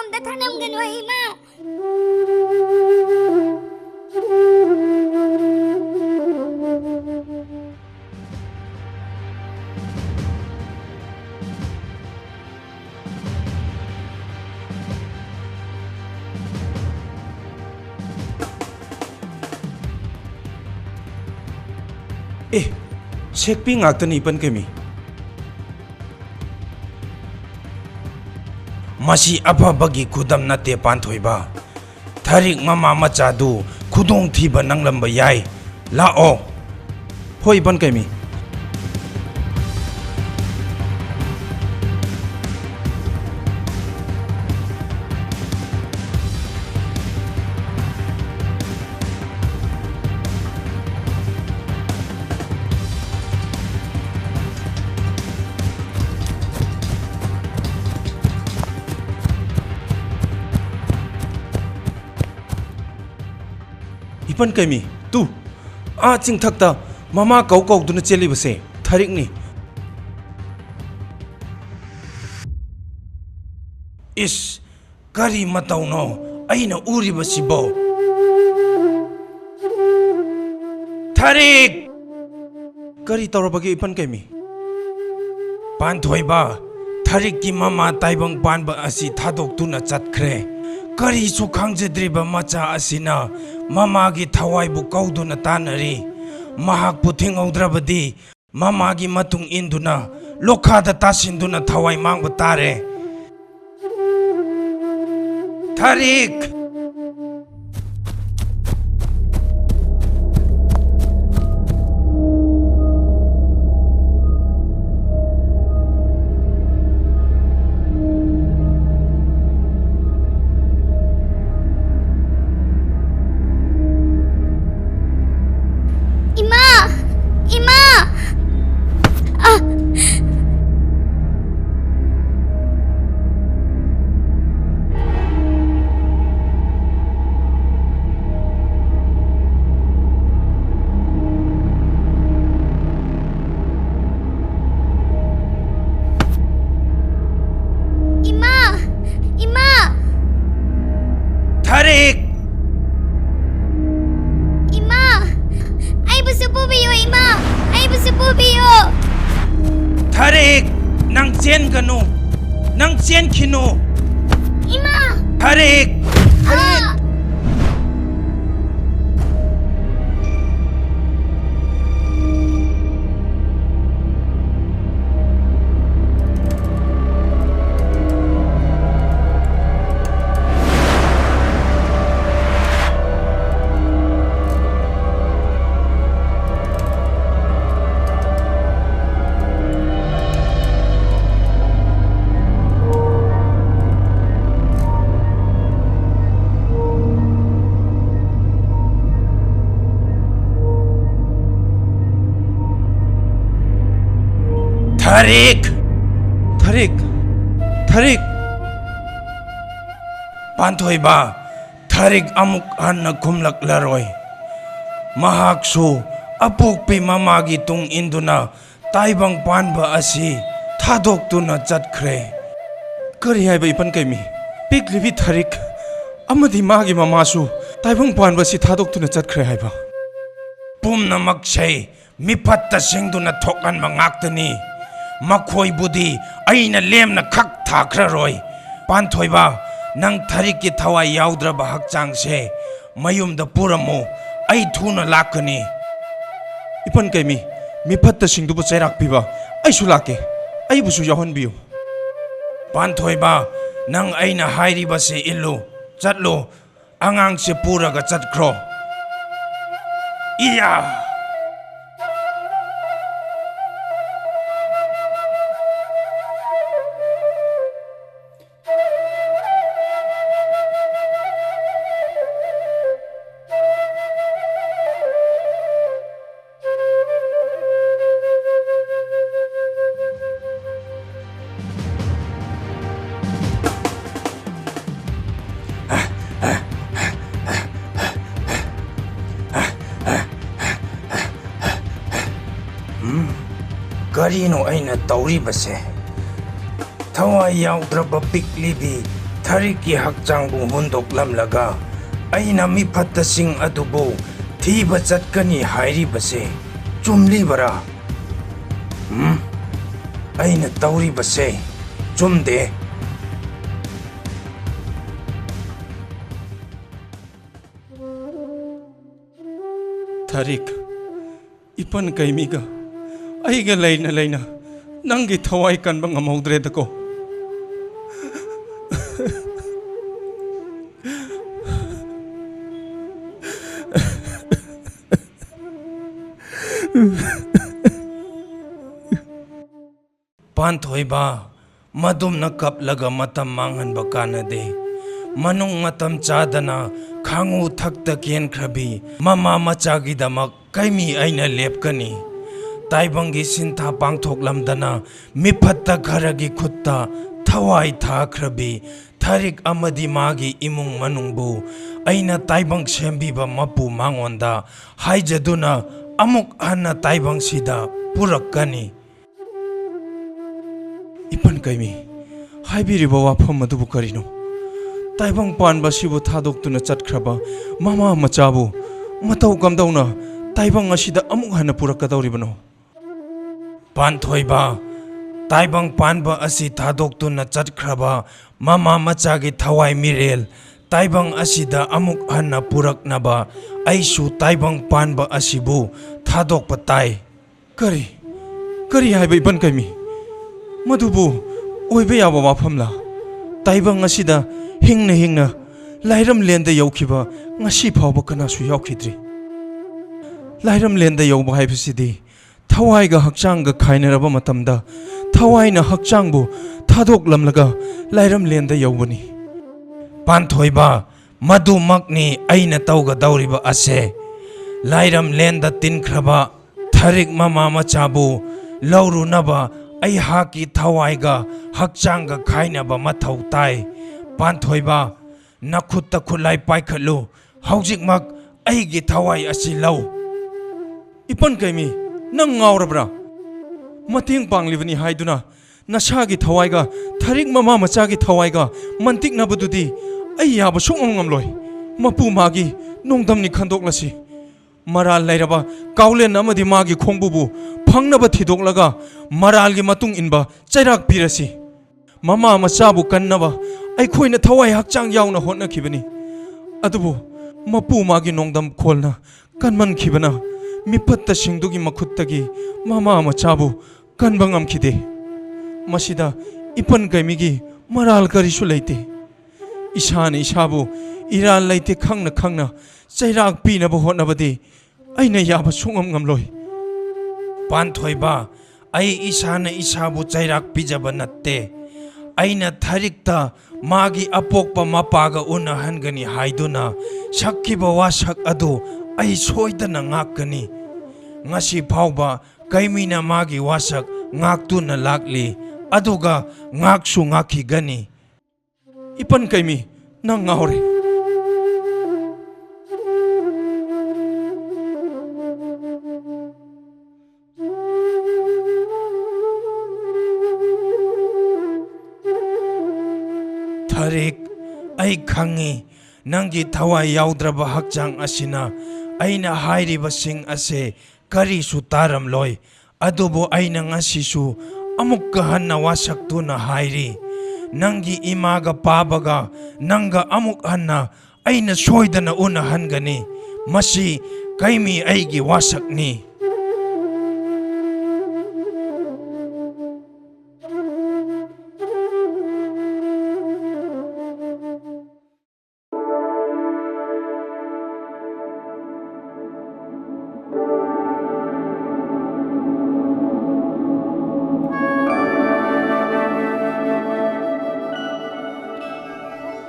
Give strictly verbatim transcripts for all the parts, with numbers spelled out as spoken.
ꯑꯝꯇ ꯊꯅꯝꯒꯅꯨ ꯍꯩꯃꯥ꯫ ꯑꯦ, ꯁꯦꯛꯄꯤ ꯉꯥꯛꯇꯅꯤ ꯏꯄꯟ ꯀꯩꯃꯤ꯫ ꯃꯁꯤ ꯑꯐꯕꯒꯤ ꯈꯨꯗꯝ ꯅꯠꯇꯦ, ꯄꯥꯟꯊꯣꯏꯕ꯫ ꯊꯔꯤꯛ ꯃꯃꯥ ꯃꯆꯥꯗꯨ ꯈꯨꯗꯣꯡꯊꯤꯕ ꯅꯪꯂꯝꯕ ꯌꯥꯏ꯫ ꯂꯥꯛꯑꯣ꯫ ꯍꯣꯏ, ꯏꯄꯟ ꯀꯩꯃꯤ꯫ ꯏꯄꯟ ꯀꯩꯃꯤ, ꯇꯨ, ꯑꯥ ꯆꯤꯡꯊꯛꯇ ꯃꯃꯥ ꯀꯧ ꯀꯧꯗꯨꯅ ꯆꯦꯜꯂꯤꯕꯁꯦ ꯊꯔꯤꯛꯅꯤ꯫ ꯏꯁ, ꯀꯔꯤ ꯃꯇꯧꯅꯣ ꯑꯩꯅ ꯎꯔꯤꯕꯁꯤꯕꯣ? ꯊꯔꯤꯛ! ꯀꯔꯤ ꯇꯧꯔꯕꯒꯦ, ꯏꯄꯟ ꯀꯩꯃꯤ? ꯄꯥꯟꯊꯣꯏꯕ, ꯊꯔꯤꯛꯀꯤ ꯃꯃꯥ ꯇꯥꯏꯕꯪ ꯄꯥꯟꯕ ꯑꯁꯤ ꯊꯥꯗꯣꯛꯇꯨꯅ ꯆꯠꯈ꯭ꯔꯦ꯫ ꯀꯔꯤꯁꯨ ꯈꯪꯖꯗ꯭ꯔꯤꯕ ꯃꯆꯥ ꯑꯁꯤꯅ ꯃꯃꯥꯒꯤ ꯊꯋꯥꯏꯕꯨ ꯀꯧꯗꯨꯅ ꯇꯥꯟꯅꯔꯤ꯫ ꯃꯍꯥꯛꯄꯨ ꯊꯤꯡꯍꯧꯗ꯭ꯔꯕꯗꯤ ꯃꯃꯥꯒꯤ ꯃꯇꯨꯡ ꯏꯟꯗꯨꯅ ꯂꯣꯈꯥꯗ ꯇꯥꯁꯤꯟꯗꯨꯅ ꯊꯋꯥꯏ ꯃꯥꯡꯕ ꯇꯥꯔꯦ꯫ ꯊꯔꯤꯛ! ꯏꯃꯥ! ꯏꯃꯥ! ꯑ! ꯀꯅꯨ꯫ ꯅꯪ ꯆꯦꯟꯈꯤꯅꯨ꯫ ꯏꯃꯥ! ꯊꯥꯔꯤꯛ! ꯊꯥꯔꯤꯛ! ꯊꯥꯔꯤꯛ! ꯊꯥꯔꯤꯛ! ꯊꯥꯔꯤꯛ! ꯄꯥꯟꯊꯣꯏꯕ, ꯊꯥꯔꯤꯛ ꯑꯃꯨꯛ ꯍꯟꯅ ꯈꯨꯝꯂꯛꯂꯔꯣꯏ꯫ ꯃꯍꯥꯛꯁꯨ ꯑꯄꯣꯛꯄꯤ ꯃꯃꯥꯒꯤ ꯇꯨꯡ ꯏꯟꯗꯨꯅ ꯇꯥꯏꯕꯪ ꯄꯥꯟꯕ ꯑꯁꯤ ꯊꯥꯗꯣꯛꯇꯨꯅ ꯆꯠꯈ꯭ꯔꯦ꯫ ꯀꯔꯤ ꯍꯥꯏꯕ ꯏꯄꯟ ꯀꯩꯃꯤ? ꯄꯤꯛꯂꯤꯕꯤ ꯊꯥꯔꯤꯛ ꯑꯃꯗꯤ ꯃꯥꯒꯤ ꯃꯃꯥꯁꯨ ꯇꯥꯏꯕꯪ ꯄꯥꯟꯕ ꯑꯁꯤ ꯊꯥꯗꯣꯛꯇꯨꯅ ꯆꯠꯈ꯭ꯔꯦ ꯍꯥꯏꯕ? ꯄꯨꯝꯅꯃꯛꯁꯦ ꯃꯤꯐꯠꯇꯁꯤꯡꯗꯨꯅ ꯊꯣꯛꯍꯟꯕ ꯉꯥꯛꯇꯅꯤ꯫ ꯃꯈꯣꯏꯕꯨꯗꯤ ꯑꯩꯅ ꯂꯦꯝꯅ ꯈꯛ ꯊꯥꯈ꯭ꯔꯔꯣꯏ꯫ ꯄꯥꯟꯊꯣꯏꯕ, ꯅꯪ ꯊꯥꯔꯤꯛꯀꯤ ꯊꯋꯥꯏ ꯌꯥꯎꯗ꯭ꯔꯕ ꯍꯛꯆꯥꯡꯁꯦ ꯃꯌꯨꯝꯗ ꯄꯨꯔꯝꯃꯨ꯫ ꯑꯩ ꯊꯨꯅ ꯂꯥꯛꯀꯅꯤ꯫ ꯏꯄꯟ ꯀꯩꯃꯤ, ꯃꯤꯐꯠꯇꯁꯤꯡꯗꯨꯕꯨ ꯆꯩꯔꯥꯛ ꯄꯤꯕ ꯑꯩꯁꯨ ꯂꯥꯛꯀꯦ꯫ ꯑꯩꯕꯨꯁꯨ ꯌꯥꯎꯍꯟꯕꯤꯌꯨ꯫ ꯄꯥꯟꯊꯣꯏꯕ, ꯅꯪ ꯑꯩꯅ ꯍꯥꯏꯔꯤꯕꯁꯦ ꯏꯜꯂꯨ꯫ ꯆꯠꯂꯨ꯫ ꯑꯉꯥꯡꯁꯦ ꯄꯨꯔꯒ ꯆꯠꯈ꯭ꯔꯣ꯫ ꯏꯌꯥ! ꯀꯔꯤꯅꯣ ꯑꯩꯅ ꯇꯧꯔꯤꯕꯁꯦ? ꯊꯋꯥꯏ ꯌꯥꯎꯗ꯭ꯔꯕ ꯄꯤꯛꯂꯤꯕꯤ ꯊꯥꯔꯤꯛꯀꯤ ꯍꯛꯆꯥꯡꯕꯨ ꯍꯨꯟꯗꯣꯛꯂꯝꯂꯒ ꯑꯩꯅ ꯃꯤꯐꯠꯇꯁꯤꯡ ꯑꯗꯨꯕꯨ ꯊꯤꯕ ꯆꯠꯀꯅꯤ ꯍꯥꯏꯔꯤꯕꯁꯦ ꯆꯨꯝꯂꯤꯕꯔꯥ? ꯎꯝ? ꯑꯩꯅ ꯇꯧꯔꯤꯕꯁꯦ ꯆꯨꯝꯗꯦ꯫ ꯊꯥꯔꯤꯛ, ꯏꯄꯟ ꯀꯩꯃꯤꯒ ꯑꯩꯒ ꯂꯩꯅ ꯂꯩꯅ ꯅꯪꯒꯤ ꯊꯋꯥꯏ ꯀꯟꯕ ꯉꯝꯍꯧꯗ꯭ꯔꯦꯗꯀꯣ꯫ ꯄꯥꯟꯊꯣꯏꯕ, ꯃꯗꯨꯝꯅ ꯀꯞꯂꯒ ꯃꯇꯝ ꯃꯥꯡꯍꯟꯕ ꯀꯥꯟꯅꯗꯦ꯫ ꯃꯅꯨꯡ ꯃꯇꯝ ꯆꯥꯗꯅ ꯈꯥꯉꯨ ꯊꯛꯇ ꯀꯦꯟꯈ꯭ꯔꯕꯤ ꯃꯃꯥ ꯃꯆꯥꯒꯤꯗꯃꯛ ꯀꯩꯃꯤ ꯑꯩꯅ ꯂꯦꯞꯀꯅꯤ꯫ ꯇꯥꯏꯕꯪꯒꯤ ꯁꯤꯟꯊꯥ ꯄꯥꯡꯊꯣꯛꯂꯝꯗꯅ ꯃꯤꯐꯠꯇ ꯈꯔꯒꯤ ꯈꯨꯠꯇ ꯊꯋꯥꯏ ꯊꯥꯈ꯭ꯔꯕꯤ ꯊꯥꯔꯤꯛ ꯑꯃꯗꯤ ꯃꯥꯒꯤ ꯏꯃꯨꯡ ꯃꯅꯨꯡꯕꯨ ꯑꯩꯅ ꯇꯥꯏꯕꯪ ꯁꯦꯝꯕꯤꯕ ꯃꯄꯨ ꯃꯉꯣꯟꯗ ꯍꯥꯏꯖꯗꯨꯅ ꯑꯃꯨꯛ ꯍꯟꯅ ꯇꯥꯏꯕꯪꯁꯤꯗ ꯄꯨꯔꯛꯀꯅꯤ꯫ ꯏꯄꯟ ꯀꯩꯃꯤ, ꯍꯥꯏꯕꯤꯔꯤꯕ ꯋꯥꯐꯝ ꯑꯗꯨꯕꯨ ꯀꯔꯤꯅꯣ? ꯇꯥꯏꯕꯪ ꯄꯥꯟꯕ ꯑꯁꯤꯕꯨ ꯊꯥꯗꯣꯛꯇꯨꯅ ꯆꯠꯈ꯭ꯔꯕ ꯃꯃꯥ ꯃꯆꯥꯕꯨ ꯃꯇꯧ ꯀꯝꯗꯧꯅ ꯇꯥꯏꯕꯪ ꯑꯁꯤꯗ ꯑꯃꯨꯛ ꯍꯟꯅ ꯄꯨꯔꯛꯀꯗꯧꯔꯤꯕꯅꯣ? ꯄꯥꯟꯊꯣꯏꯕ, ꯇꯥꯏꯕꯪ ꯄꯥꯟꯕ ꯑꯁꯤ ꯊꯥꯗꯣꯛꯇꯨꯅ ꯆꯠꯈ꯭ꯔꯕ ꯃꯃꯥ ꯃꯆꯥꯒꯤ ꯊꯋꯥꯏ ꯃꯤꯔꯦꯜ ꯇꯥꯏꯕꯪ ꯑꯁꯤꯗ ꯑꯃꯨꯛ ꯍꯟꯅ ꯄꯨꯔꯛꯅꯕ ꯑꯩꯁꯨ ꯇꯥꯏꯕꯪ ꯄꯥꯟꯕ ꯑꯁꯤꯕꯨ ꯊꯥꯗꯣꯛꯄ ꯇꯥꯏ꯫ ꯀꯔꯤ? ꯀꯔꯤ ꯍꯥꯏꯕ ꯏꯄꯟ ꯀꯩꯃꯤ? ꯃꯗꯨꯕꯨ ꯑꯣꯏꯕ ꯌꯥꯕ ꯋꯥꯐꯝꯂꯥ? ꯇꯥꯏꯕꯪ ꯑꯁꯤꯗ ꯍꯤꯡꯅ ꯍꯤꯡꯅ ꯂꯥꯏꯔꯝꯂꯦꯟꯗ ꯌꯧꯈꯤꯕ ꯉꯁꯤ ꯐꯥꯎꯕ ꯀꯅꯥꯁꯨ ꯌꯥꯎꯈꯤꯗ꯭ꯔꯤ꯫ ꯂꯥꯏꯔꯝꯂꯦꯟꯗ ꯌꯧꯕ ꯍꯥꯏꯕꯁꯤꯗꯤ ꯊꯋꯥꯏꯒ ꯍꯛꯆꯥꯡꯒ ꯈꯥꯏꯅꯔꯕ ꯃꯇꯝꯗ ꯊꯋꯥꯏꯅ ꯍꯛꯆꯥꯡꯕꯨ ꯊꯥꯗꯣꯛꯂꯝꯂꯒ ꯂꯥꯏꯔꯝꯂꯦꯟꯗ ꯌꯧꯕꯅꯤ꯫ ꯄꯥꯟꯊꯣꯏꯕ, ꯃꯗꯨꯃꯛꯅꯤ ꯑꯩꯅ ꯇꯧꯒꯗꯧꯔꯤꯕ ꯑꯁꯦ꯫ ꯂꯥꯏꯔꯝꯂꯦꯟꯗ ꯇꯤꯟꯈ꯭ꯔꯕ ꯊꯥꯔꯤꯛ ꯃꯃꯥ ꯃꯆꯥꯕꯨ ꯂꯧꯔꯨꯅꯕ ꯑꯩꯍꯥꯛꯀꯤ ꯊꯋꯥꯏꯒ ꯍꯛꯆꯥꯡꯒ ꯈꯥꯏꯅꯕ ꯃꯊꯧ ꯇꯥꯏ꯫ ꯄꯥꯟꯊꯣꯏꯕ, ꯅꯈꯨꯠꯇ ꯈꯨꯠꯂꯥꯏ ꯄꯥꯏꯈꯠꯂꯨ꯫ ꯍꯧꯖꯤꯛꯃꯛ ꯑꯩꯒꯤ ꯊꯋꯥꯏ ꯑꯁꯤ ꯂꯧ꯫ ꯏꯄꯟ ꯀꯩꯃꯤ, ꯅꯪ ꯉꯥꯎꯔꯕ꯭ꯔꯥ? ꯃꯇꯦꯡ ꯄꯥꯡꯂꯤꯕꯅꯤ ꯍꯥꯏꯗꯨꯅ ꯅꯁꯥꯒꯤ ꯊꯋꯥꯏꯒ ꯊꯥꯔꯤꯛ ꯃꯃꯥ ꯃꯆꯥꯒꯤ ꯊꯋꯥꯏꯒ ꯃꯟꯇꯤꯛꯅꯕꯗꯨꯗꯤ ꯑꯩ ꯌꯥꯕ ꯁꯨꯡꯉꯝ ꯉꯝꯂꯣꯏ꯫ ꯃꯄꯨ ꯃꯥꯒꯤ ꯅꯣꯡꯗꯝꯅꯤ ꯈꯟꯗꯣꯛꯂꯁꯤ꯫ ꯃꯔꯥꯜ ꯂꯩꯔꯕ ꯀꯥꯎꯂꯦꯟ ꯑꯃꯗꯤ ꯃꯥꯒꯤ ꯈꯣꯡꯕꯨꯕꯨ ꯐꯪꯅꯕ ꯊꯤꯗꯣꯛꯂꯒ ꯃꯔꯥꯜꯒꯤ ꯃꯇꯨꯡ ꯏꯟꯕ ꯆꯩꯔꯥꯛ ꯄꯤꯔꯁꯤ꯫ ꯃꯃꯥ ꯃꯆꯥꯕꯨ ꯀꯟꯅꯕ ꯑꯩꯈꯣꯏꯅ ꯊꯋꯥꯏ ꯍꯛꯆꯥꯡ ꯌꯥꯎꯅ ꯍꯣꯠꯅꯈꯤꯕꯅꯤ꯫ ꯑꯗꯨꯕꯨ ꯃꯄꯨ ꯃꯥꯒꯤ ꯅꯣꯡꯗꯝ ꯈꯣꯜꯅ ꯀꯟꯃꯟꯈꯤꯕꯅ ꯃꯤꯐꯠꯇꯁꯤꯡꯗꯨꯒꯤ ꯃꯈꯨꯠꯇꯒꯤ ꯃꯃꯥ ꯃꯆꯥꯕꯨ ꯀꯟꯕ ꯉꯝꯈꯤꯗꯦ꯫ ꯃꯁꯤꯗ ꯏꯄꯟ ꯀꯩꯃꯤꯒꯤ ꯃꯔꯥꯜ ꯀꯔꯤꯁꯨ ꯂꯩꯇꯦ꯫ ꯏꯁꯥꯅ ꯏꯁꯥꯕꯨ ꯏꯔꯥꯜ ꯂꯩꯇꯦ ꯈꯪꯅ ꯈꯪꯅ ꯆꯩꯔꯥꯛ ꯄꯤꯅꯕ ꯍꯣꯠꯅꯕꯗꯤ ꯑꯩꯅ ꯌꯥꯕ ꯁꯨꯡꯉꯝ ꯉꯝꯂꯣꯏ꯫ ꯄꯥꯟꯊꯣꯏꯕ, ꯑꯩ ꯏꯁꯥꯅ ꯏꯁꯥꯕꯨ ꯆꯩꯔꯥꯛ ꯄꯤꯖꯕ ꯅꯠꯇꯦ꯫ ꯑꯩꯅ ꯊꯔꯤꯛꯇ ꯃꯥꯒꯤ ꯑꯄꯣꯛꯄ ꯃꯄꯥꯒ ꯎꯅꯍꯟꯒꯅꯤ ꯍꯥꯏꯗꯨꯅ ꯁꯛꯈꯤꯕ ꯋꯥꯁꯛ ꯑꯗꯨ ꯑꯩ ꯁꯣꯏꯗꯅ ꯉꯥꯛꯀꯅꯤ꯫ ꯉꯁꯤ ꯐꯥꯎꯕ ꯀꯩꯃꯤꯅ ꯃꯥꯒꯤ ꯋꯥꯁꯛ ꯉꯥꯛꯇꯨꯅ ꯂꯥꯛꯂꯤ, ꯑꯗꯨꯒ ꯉꯥꯛꯁꯨ ꯉꯥꯛꯈꯤꯒꯅꯤ꯫ ꯏꯄꯟ ꯀꯩꯃꯤ, ꯅꯪ ꯉꯥꯎꯔꯦ꯫ ꯊꯔꯤꯛ, ꯑꯩ ꯈꯪꯏ, ꯅꯪꯒꯤ ꯊꯋꯥꯏ ꯌꯥꯎꯗ꯭ꯔꯕ ꯍꯛꯆꯥꯡ ꯑꯁꯤꯅ ꯑꯩꯅ ꯍꯥꯏꯔꯤꯕꯁꯤꯡ ꯑꯁꯦ ꯀꯔꯤꯁꯨ ꯇꯥꯔꯝꯂꯣꯏ꯫ ꯑꯗꯨꯕꯨ ꯑꯩꯅ ꯉꯁꯤꯁꯨ ꯑꯃꯨꯛꯀ ꯍꯟꯅ ꯋꯥꯁꯛꯇꯨꯅ ꯍꯥꯏꯔꯤ, ꯅꯪꯒꯤ ꯏꯃꯥꯒ ꯄꯥꯕꯒ ꯅꯪꯒ ꯑꯃꯨꯛ ꯍꯟꯅ ꯑꯩꯅ ꯁꯣꯏꯗꯅ ꯎꯅꯍꯟꯒꯅꯤ꯫ ꯃꯁꯤ ꯀꯩꯃꯤ ꯑꯩꯒꯤ ꯋꯥꯁꯛꯅꯤ꯫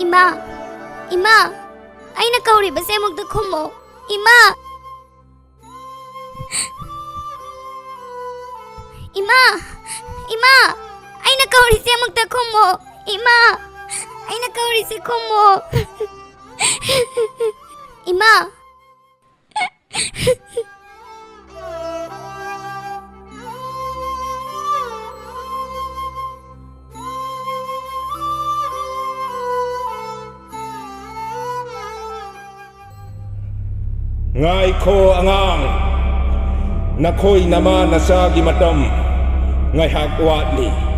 ꯏꯃꯥ, ꯏꯃꯥ, ꯑꯩꯅ ꯀꯧꯔꯤꯕꯁꯦ ꯑꯃꯨꯛꯇ ꯈꯨꯝꯃꯣ꯫ ꯏꯃꯥ! ꯏꯃꯥ! ꯏꯃꯥ! ꯑꯩꯅ ꯀꯧꯔꯤꯁꯦ ꯑꯃꯨꯛꯇ ꯈꯨꯝꯃꯣ꯫ ꯏꯃꯥ! ꯑꯩꯅ ꯀꯧꯔꯤꯁꯦ ꯈꯨꯝꯃꯣ꯫ ꯏꯃꯥ! ꯉꯥꯏꯈꯣ ꯑꯉꯥꯡ, ꯅꯈꯣꯏ ꯅꯃꯥ ꯅꯆꯥꯒꯤ ꯃꯇꯝ ꯉꯥꯏꯍꯥꯛ ꯋꯥꯠꯂꯤ꯫